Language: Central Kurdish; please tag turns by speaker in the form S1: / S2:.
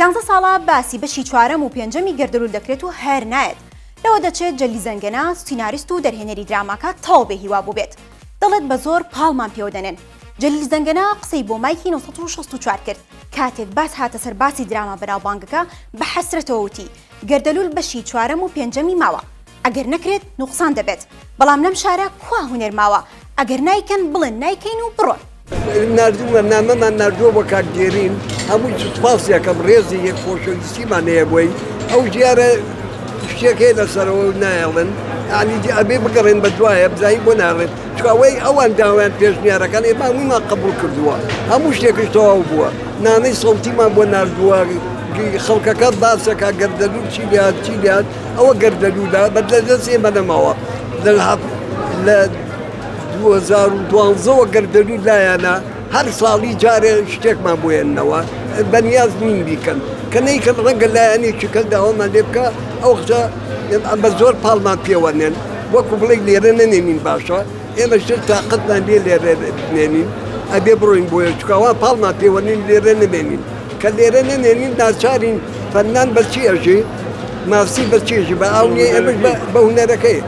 S1: سیانزە ساڵە باسی بەشی چوارەم و پێنجەمی گەردەلوول دەکرێت و هەر نایەت. لەوە دەچێت جەلیل زەنگەنە، سیناریست و دەرهێنەری دراماکە تەواو بێ هیوا بووبێت. دەڵێت بە زۆر پاڵمان پێوە دەنێن. جەلیل زەنگەنە قسەی بۆ مایکی 964 کرد. کاتێک باس هاتە سەر باسی دراما بەناوبانگەکە بە حەسرەتەوە وتی، گەردەلوول بەشی چوارەم و پێنجەمی ماوە. ئەگەر نەکرێت نوقسان دەبێت. بەڵام لەم شارە کوا هونەر ماوە؟ ئەگەر نایکەن بڵێن نایکەین و بڕۆن.
S2: ناردوومە نامەمان ناردووە بۆ کاک دێرین هەمووی سوپاسی ئەکەم ڕێزی یەک خۆشەویستیمان هەیە بۆی ئەو دیارە شتێک هەیە لەسەرەوە و نایەڵن یعنی ئەبێ بگەڕێن بە دوایە بزانین بۆ ناڵێن چونکە ئەوەی ئەوان داوایان پێشنیارەکان ئێمە هەموویمان قبوڵ کردووە هەموو شتێکش تەواو بووە نامەی سەوتیمان بۆ ناردووە خەڵکەکە باسەکە گەردەلوول چی لێهات چی لێهات ئەوە گەردەلوولە بە لە دەست ئێمە نەماوە لە 2012 وە گەردەلوول لایانە هەر ساڵی جارێ شتێکمان بۆ هێننەوە بەنیاز نین بیکەن کە نەیکەن ڕەنگە لایەنێکی کەس داوامان لێ بکە ئەو وەختە بە زۆر پاڵمان پێوە نێن وەکو بڵێ لێرە نەنێنین باشە ئێمە شتر تاقەتمان لێ لێرە بنێنین ئەبێ بڕۆین بۆیە چکاوان پاڵمان پێوە نین لێرە نمێنین کە لێرە نەمێنین ناچارین فەنان بە چی ئەژی ماسی بە چێژی بە ئاو نیە ئێمەش بە هونەرەکەی.